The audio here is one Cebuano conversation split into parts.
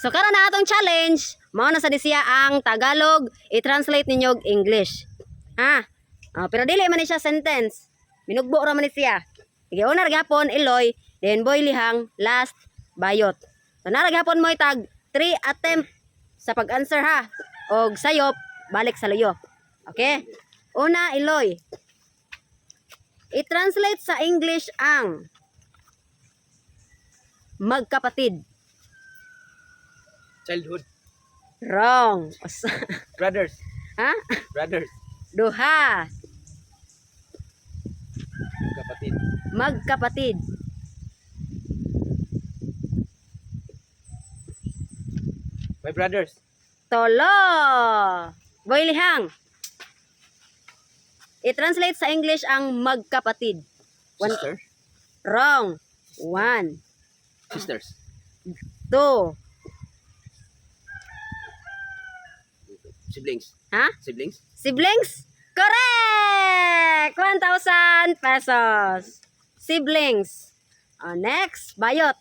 So karon na atong challenge, mao na sa siya ang Tagalog, i-translate ninyo og English. Ha? Ah, pero dili man ni siya sentence. Minugbo ra man ni siya. Sige, una ra gihapon Eloy, then Boy Lihang, last Bayot. So nara gihapon mo tag 3 attempt sa pag-answer ha. Og sayop balik sa luyo. Okay? Una, Eloy. I-translate sa English ang magkapatid. Childhood. Wrong. Brothers. Ha? Brothers. Duha. Kapatid. Magkapatid. My brothers. Tolo. Boy Lihang. I-translate sa English ang magkapatid. One. Sister. Wrong. One. Sisters. Two. Siblings. Ha? Siblings. Siblings? Correct! 1,000 pesos. Siblings. Oh, next, Bayot.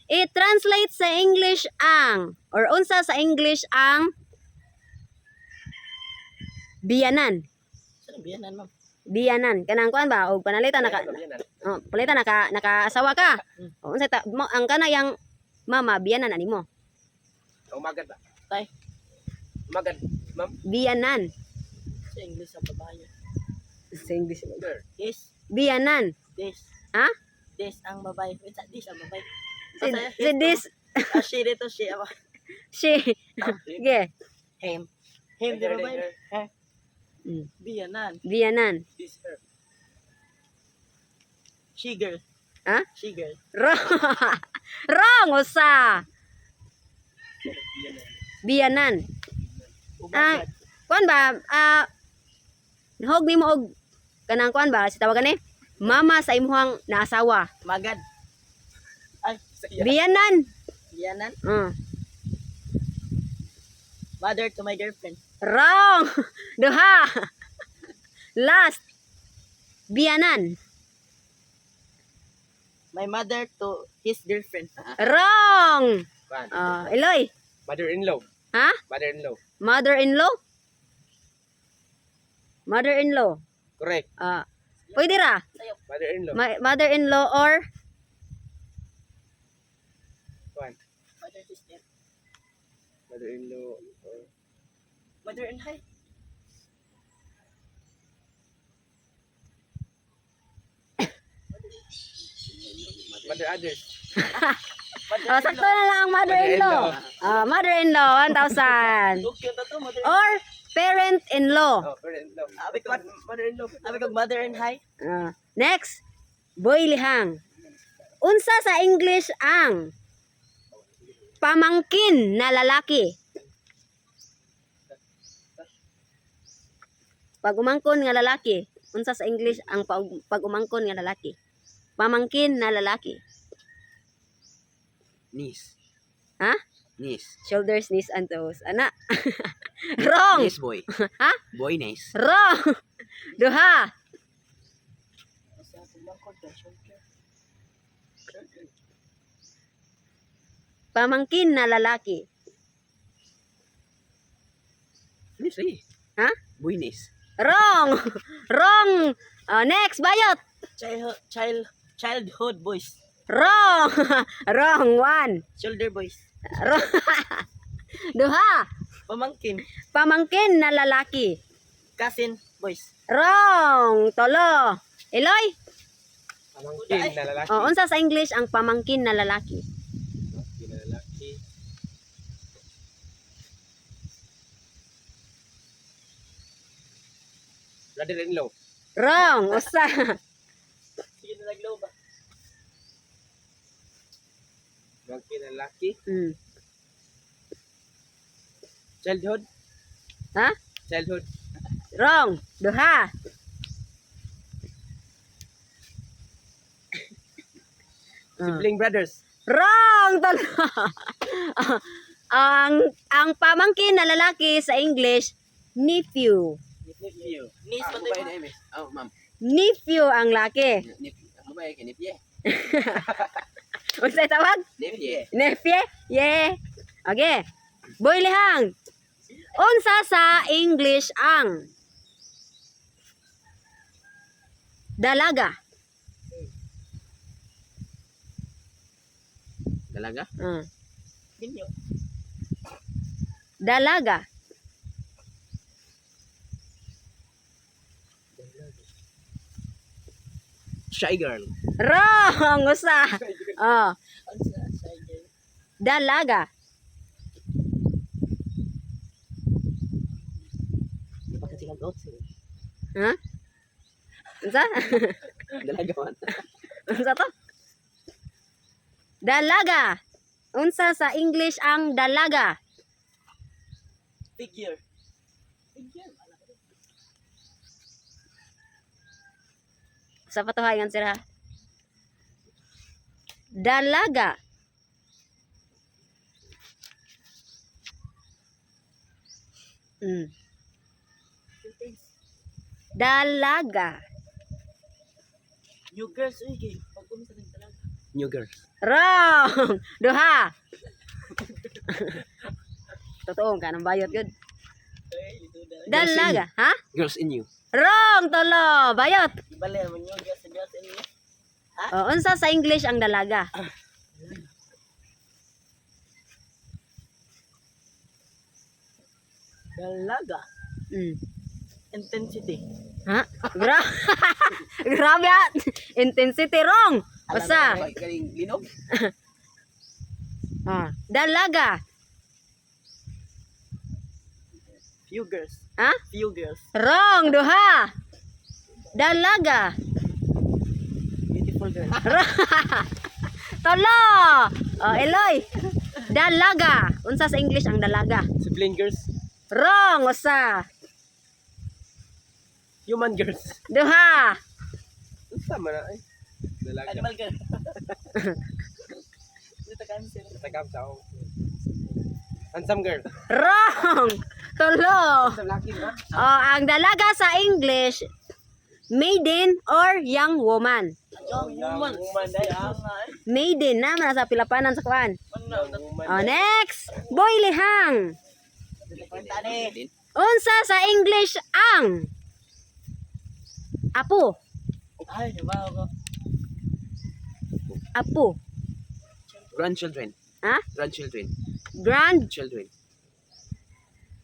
I-translate sa English ang, or unsa sa English ang biyanan. Saan ang biyanan, ma'am? Biyanan. Kanang kuan ba? Og panalitan naka, oh, palitan naka, nakaasawa ka. O, unsa ta, mo, ang kana yang mama, biyanan ani mo. Umagad ba? Tay. Umagad. Ma'am. Biyanan. Sa English ang babae. Sa English. Sir. This, Biyanan. this. Ha? This ang babae. Wait, this ang babae. Si this, Ah, she dito, she. Ama. she. Sige. Him. Him, di babae. Her. Biyanan. Biyanan. This her. She girl. Ha? She girl. Wrong. Wrong, usa. Biyanan. Ah, Umagad. kuan ba? Ah, nahog nimo og kanang kuan ba? Si tawagan ni mama sa imuhang naasawa. Magad. Ay, Biyanan. biyanan. Mother to my girlfriend. Wrong. Duha. Last. Biyanan. My mother to his girlfriend. Wrong. One. Ah, Eloy. Mother-in-law. Ha? Mother-in-law. Mother-in-law? Mother-in-law. Correct. Ah, pwede ra. Mother-in-law. Mother-in-law or One. Mother sister. Mother-in-law. Or Mother and high. Mother others. Oh, sakto na lang ang mother-in-law. Ah, mother-in-law, 1,000. Okay, to mother. Or parent-in-law. Oh, parent-in-law. Abi ko, Mother-in-law. abi ko mother and high. Ah, next, Boy Lihang. Unsa sa English ang pamangkin na lalaki? Pag umangkon nga lalaki, unsa sa English ang pag umangkon nga lalaki? Pamangkin na lalaki. Niece. Ha? Niece. Shoulders, knees, and toes. Ana. Wrong. Niece boy. Ha? Boy nice. Wrong. Duha. Pamangkin na lalaki. Niece eh. Ha? Boy niece. Wrong. Wrong. Ah, next, Bayot. Childhood boys. Wrong. Wrong. One. Shoulder boys. Wrong. Duha. Pamangkin. Pamangkin na lalaki. Cousin boys. Wrong. Tolo. Eloy. Pamangkin na lalaki. Oh, unsa sa English ang pamangkin na lalaki? Pamangkin na lalaki. Brother-in-law. Wrong. Usa. Sige na naglow ba? Pamangkin na lalaki. Childhood. Ha? Childhood. Wrong. Duha. Sibling brothers. Wrong. Tolo. Ang pamangkin na lalaki sa English, nephew. Nephew. Niece Ah, ba babae tayo? na eh, miss. Oh, ma'am. Nephew ang laki. Nephew. Ang babae kay nephew. Unsay tawag? Nephew. Nephew? Yeah. Okay. Boy Lihang. Unsa sa English ang dalaga? Dalaga? Binyo. Dalaga. Shy girl. Wrong. Usa. Oh. Unsa shy girl. Dalaga. Bakit sila goat sila? Ha? Unsa? Dalaga man. Unsa to? Dalaga. Unsa sa English ang dalaga? Figure. Figure. Sa patuhay nga sira. Dalaga. Dalaga. New girls, uy, kay. Pag kumisa ng talaga. New girl. Wrong. Duha. Totoo ka ng bayot yun. Ay, ito na. Dalaga, ha? Girls in you. Wrong, tolo. Bayot. Ibali mo new girls sa girls in you. O, unsa sa English ang dalaga? Dalaga. Intensity. Ha? Grabe ah. Intensity wrong. Usa. Galing linog? Ah, dalaga. Few girls. Ha? Few girls. Wrong, duha. Dalaga. Beautiful girl. Tolo. O, Eloy. Dalaga. Unsa sa English ang dalaga? Sibling girls. Wrong, usa. Human girls. Duha. Unsa man na ay? Dalaga. Animal girl. Dito cancer. Tagam sa ako. Handsome girl. Wrong. Tolo. Handsome laki ba? O, ang dalaga sa English, maiden or young woman. Young woman. Woman ay. Maiden na man sa Pilapanan sa kuan. Ano? O, next. Boy Lihang. Tani. Unsa sa English ang apo? Ay, di ba ako? Apo. Grandchildren. Ha? Grandchildren. Grand Children.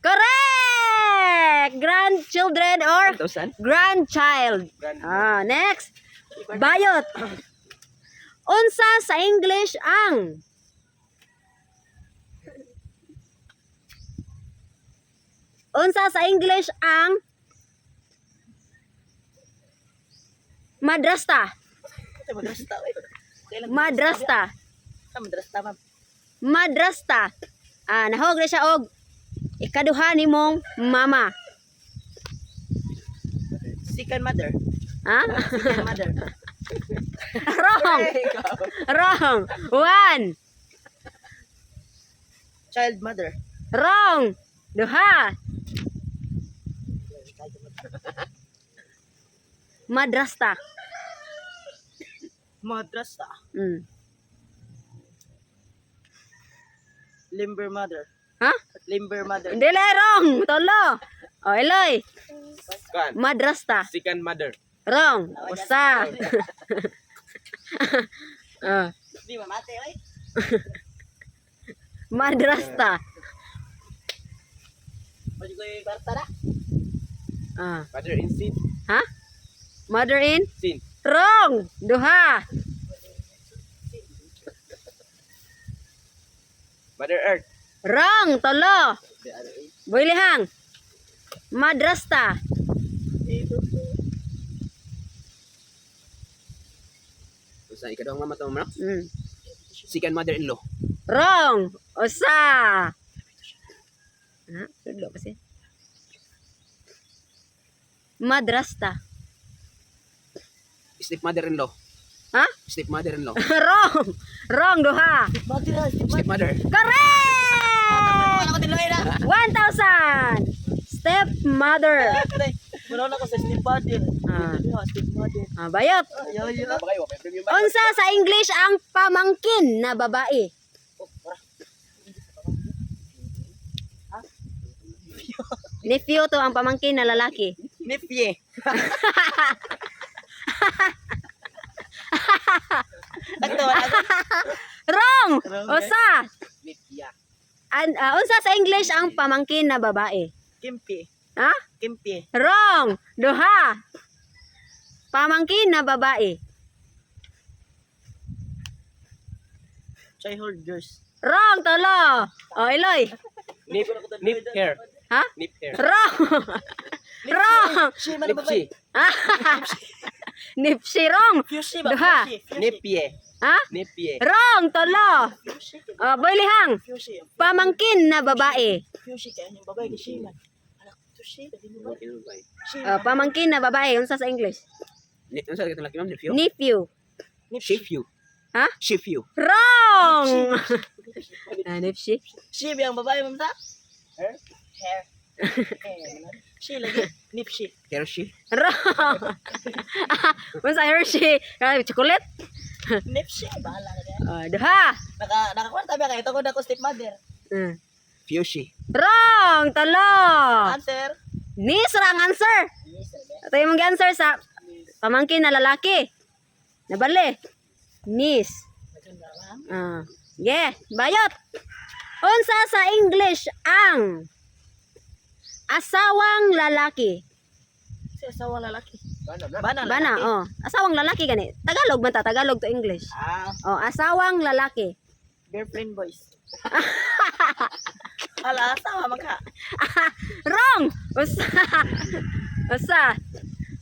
Correct! Grandchildren or 1,000? grandchild. Grand. Ah, next. Bayot. Unsa sa English ang Unsa sa English ang madrasta? Ito, madrasta. Uy. Kailan? Madrasta. Ah, madrasta, ma'am. Madrasta. Ah, nahog na siya og ikaduha nimong mama. Second mother. Ha? Second mother. Wrong. Wrong. One. Child mother. Wrong. Duha. Madrasta. Madrasta. Limber mother. Ha? Limber mother. Hindi le, wrong. Tolo. O, Eloy. Kuan. Madrasta. Second mother. Wrong. Usa. Ah, Di mamate, oy. Madrasta. Pwede ko yung kwarta na. Ah. Mother in sin. Ha? Mother in? Sin. Wrong. Duha. Mother earth. Wrong. Tolo. Boylihang. Madrasta. Unsa ikaduhang mama to ma'am? Mm. Second mother-in-law. Wrong. Usa. Ha? Tudlo kasi. Madrasta. Step mother-in-law. Ha? Step mother-in-law. Wrong. Wrong duha. Mother, Step mother. Correct! Ako din na. 1,000. Step mother. Muna na ko sa step mother. Ah. Step mother. Ah, bayot. Ayaw, ayaw. Unsa sa English ang pamangkin na babae? Nephew. Nephew to ang pamangkin na lalaki. Nephew. Sakto wala ko. Wrong! Wrong, Usa. Nipya. Unsa sa English ang pamangkin na babae? Kimpi. Ha? Kimpi. Wrong! Duha. Pamangkin na babae. Chai hold girls. Wrong, tolo. O, Eloy. Nip, nip hair. Ha? Nip hair. Wrong! Wrong! She man babae. Nipsi. Nipsi, wrong. Fushi ba? Duha. Fushi. Fushi. Nipye. Ha? Nipye. Wrong, tolo. Fushi. O, Boy Lihang. Fushi. Pamangkin na babae. Fushi kaya yung babae kay she man. Anak to she dali mo ba? She. O, pamangkin na babae. Unsa sa English? Ano sa katong laki, ma'am? Nephew? Nephew. Nephew. Ha? Nephew. Wrong! Ah, nipsi. She ba ang babae ma'am ta? Hair? Hair. Hair. She lagi. Nipshi. Hershey. Wrong! Unsa Hershey? Ah, chocolate? Nipshi. Bahala ka dyan. O, duha. Nakakwanta ba kayo? Tungkol ako stepmother. Fushi. Wrong! Tolo! Answer. Nis ra ang answer. Yes, sir. Ito yung mga answer sa pamangkin na lalaki. Nabali. Nis. Maganda, ma'am. Ah. Yeah, bayot. Unsa sa English ang asawang lalaki? Si asawa lalaki. Bana na. Bana Bana, lalaki. oh. Asawang lalaki gani. Tagalog man ta, Tagalog to English. Ah, Oh, asawang lalaki. girlfriend boys. Ala, asawa man ka. Wrong. Usa. Usa.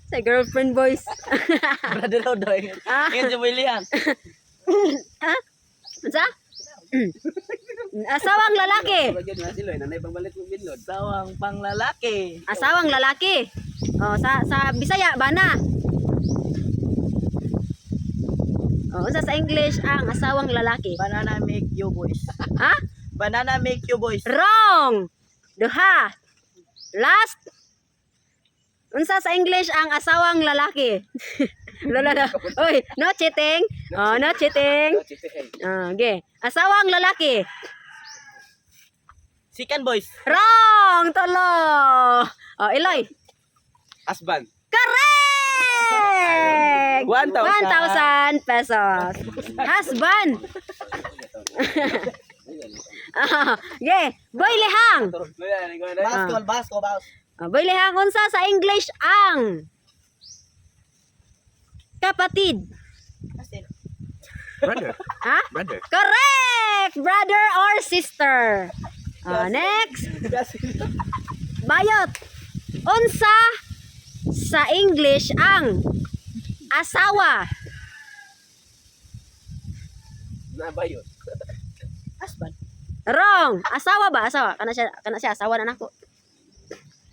Sa girlfriend boys. Brother daw daw. Ah. Ingat si William. Unsa? Asawang lalaki. Bagyan na sila, nanay pangbalit mo binlod. Asawang panglalaki. Asawang lalaki. Oh, sa Bisaya bana. Oh, unsa sa English ang asawang lalaki? Banana make you boys. Ha? Banana make you boys. Wrong. Duha. Last. Unsa sa English ang asawang lalaki? Lola na. Oy, no cheating. Oh, no cheating. Ah, okay. Asawang lalaki. Second boys. Wrong, tolo. Oh, Eloy. Husband. Correct! 1,000. 1,000 pesos. Husband. Ah, yeah. Boy Lihang. Basko, basko, basko. Ah, Boy Lihang, unsa sa English ang kapatid? Asin. Brother. Ha? Brother. Correct! Brother or sister. Ah, next. Bayot. Unsa sa English ang asawa? Na ba yun? Husband. Wrong. Asawa ba? Asawa. Kana siya asawa na nako.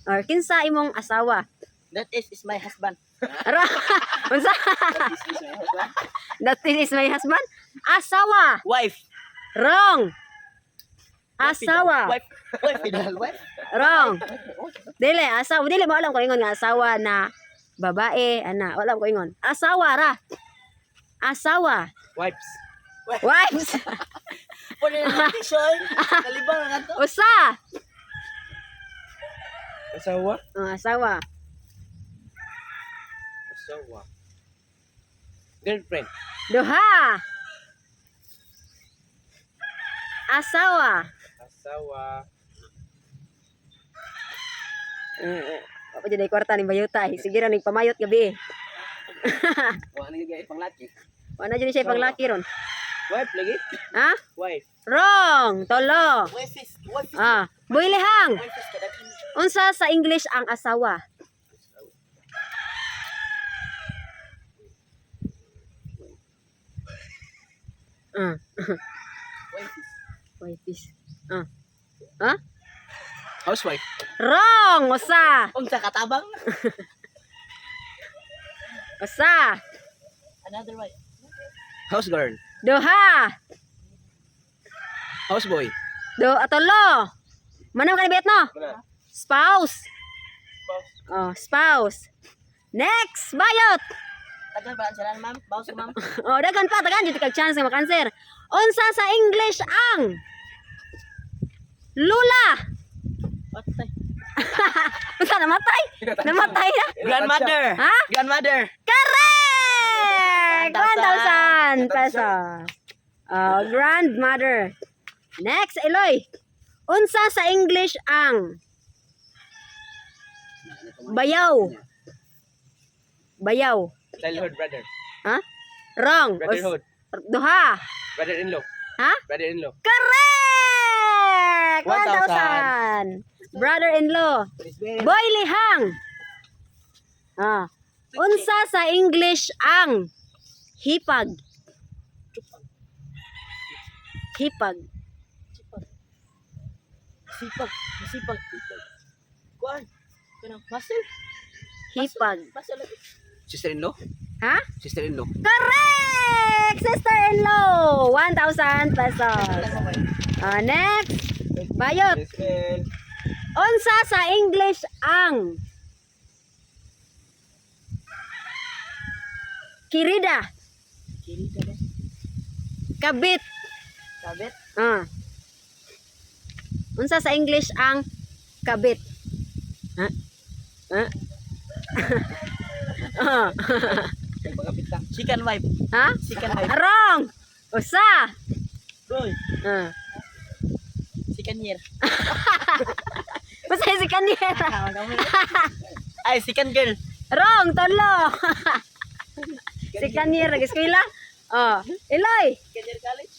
Or kinsa imong asawa? That is my husband. Wrong. Unsa? That is my husband. Asawa. Wife. Wrong. Asawa. Wife. Wife. Wife. Wife. Wrong. Dili, asawa. Dili mo alam ko ingon nga asawa na babae, ana, wala ko ingon. Asawa ra. Asawa. Wipes. Wives. Pwede na natin. Kalibang ang ato. Usa. Asawa? Oh, asawa. Asawa. Girlfriend. Duha. Asawa. Asawa. Eh, ako dyan ay kwarta ni Bayuta. Eh. Sige ra, pamayot gabi. Eh. Wala na yung panglaki. Wala dyan siya ipanglaki ron. Wife lagi? Ha? Wife. Wrong. Tolo. Wife is. Wife is. Ah, Builihang. Wife is kadaghan. Unsa sa English ang asawa? Ah, Wife is. wife is. Ah. Ha? Housewife. Wrong. Usa. Unsa katabang? Usa. Another wife. House girl. Duha. Houseboy. Do atolo. Manam ka ni Bet no? Spouse. Oh, spouse. Next, bayot. Tagal ba ang sila, ma'am? Bawas ko, ma'am. Oh, daghan pa, daghan jud kag chance nga maka-answer. Unsa sa English ang lula? Otay. Unsa, namatay? Namatay na? Grandmother. Ha? Grandmother. Correct! 1,000 pesos. Oh, grandmother. Next, Eloy. Unsa sa English ang bayaw? Bayaw. Childhood brother. Ha? Wrong. Brotherhood. Duha. Brother-in-law. Ha? Brother-in-law. Correct! 1,000. 1,000. Brother-in-law. Boy Lihang. Ah. Unsa sa English ang hipag? Hipag. Sipag. Sipag. Kuan. Kanang muscle. Hipag. Muscle lagi. Sister-in-law. Ha? Sister-in-law. Correct! Sister-in-law! 1,000 pesos. Ah, next. Bayot. Unsa sa English ang kirida? Kiri ka ba? Kabit. Kabit. Ah. Unsa sa English ang kabit? Ha? Ha? Ah. Chicken wife. Ha? Chicken wife. Wrong. Usa. Boy. Ah. Chicken year. Basta si kanira. Ay, second girl. Wrong, tolo. Si kanira nag-eskwela. Oh, Eloy. Second year college.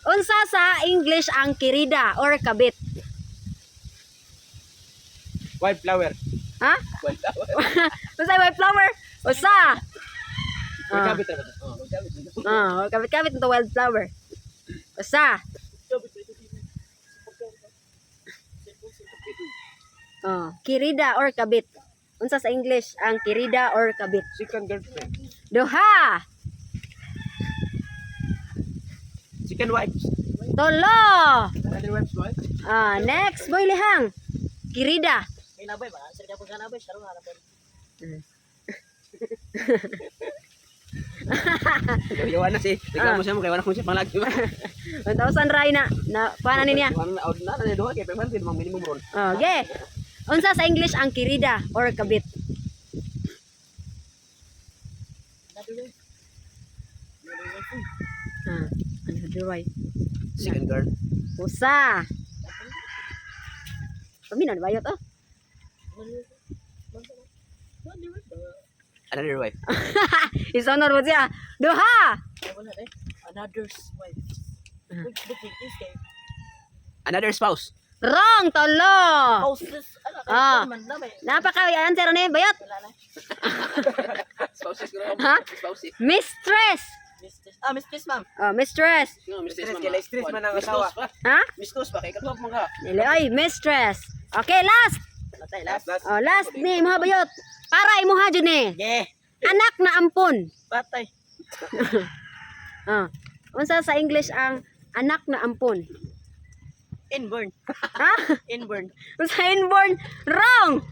Unsa sa English ang kirida or kabit? Wildflower. Ha? Wildflower. Unsa white flower? Usa. Ah. Magkabit na ba ito? Oh, magkabit. Ah, kabit-kabit ito wildflower. Usa. Oh, kirida or kabit. Unsa sa English ang kirida or kabit? Second girlfriend. Duha. Second wife. Tulo. Another wife's wife. Ah, next, Boy Lihang. Kirida. May nabay ba? Answer ka po sa nabay. Sarong harap. Yawa na si. Reklamo siya mo kay wala ko siya panglagi ba. 1,000 ray na. Na kuha na niya. Wala na out na na duha kay 500 mang minimum ron. Okay. Unsa sa English ang kirida or kabit? Another wife. Another wife. Uy. Ah, another wife. Second girl. Usa. Paminaw na bayot oh. Another wife. Another wife. Isonor mo siya. Duha. Ay, wala eh. Another's wife. Uy, booking is kay. Another spouse. Wrong, tolo. Houses. Ano, Ah. man na may. Napaka answer ni bayot. Wala na. Spouses ko. Ha? Spouse. Mistress. Mistress. Ah, mistress, ma'am. Oh, mistress. Mistress kay mistress man ang asawa. Ha? Mistress pa kay katuwa man ka. Dili oy, mistress. Okay, last. Patay, last. Oh, last ni imuha bayot. Para imuha jud ni. Yeah. Anak na ampon. Patay. Ah. Unsa sa English ang anak na ampon? Inborn. Ha? Inborn. Unsa inborn? Wrong.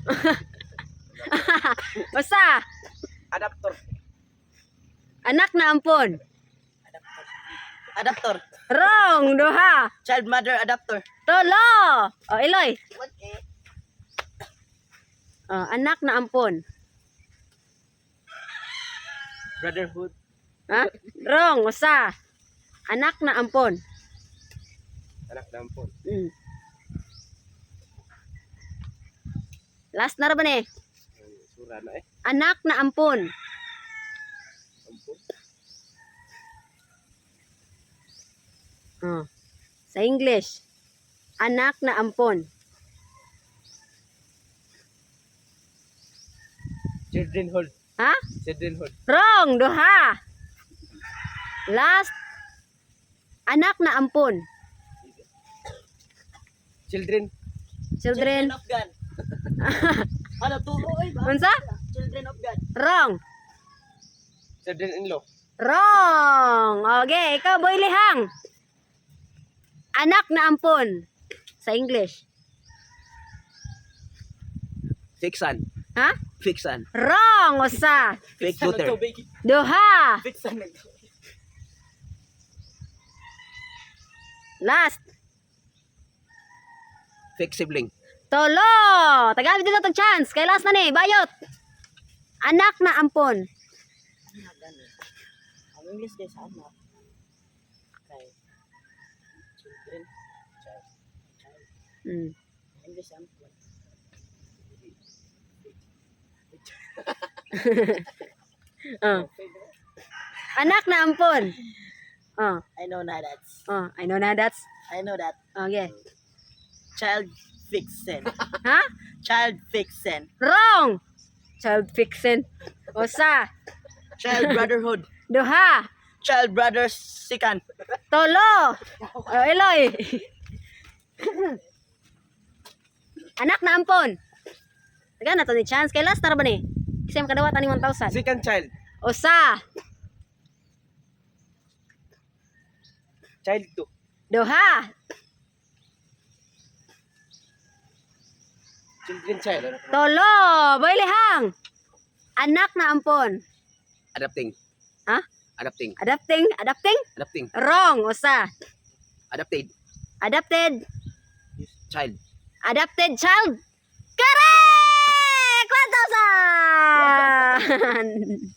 Usa, Adaptor. anak na ampon. Adaptor. Wrong, duha. Child mother adaptor. Tulo. Oh, Eloy. What eh? Oh, anak na ampon. Brotherhood. Ha? Wrong, usa. Anak na ampon. Anak na ampon. Last na ra ba ni? Sura na eh. Anak na ampon. Ampon. Oh. Sa English, anak na ampon. Childrenhood. Ha? Childrenhood. Wrong, duha. Last, anak na ampon. Children. Children, of God. Ano, tulo oy ba? unsa? Children of God. Wrong. Children-in-law. Wrong. Okay, ikaw, Boy Lihang. Anak na ampon. Sa English. Fake son. Ha? Fake son. Wrong, usa. Fake daughter. Duha. Fixan nag. Last. Fake sibling. Tulo. Tagaan dito tong chance. Kay last na ni, bayot. Anak na ampon. Anak gani. Ang English kay sa anak. Kay children. Child. Child. Ang English sa ampon. Anak na ampon. Oh, I know na that. oh, I know na that's. I know that. Okay. Child fixin. Ha? Child fixin. Wrong. Child fixin. Usa, Child brotherhood. duha, Child brothers sikan. tulo. Oh, Eloy. Anak na ampon. Taga na to ni chance kay last na ra ba ni? Kasi makadawat ani 1,000. Second child. Usa, Child 2. duha, Children child. tulo. Boy Lihang. Anak na ampon. Adapting. Ha? Adapting. Adapting, adapting? Adapting. Wrong, usa. Adapted. Adapted, Child. adapted child. Correct! 1,000!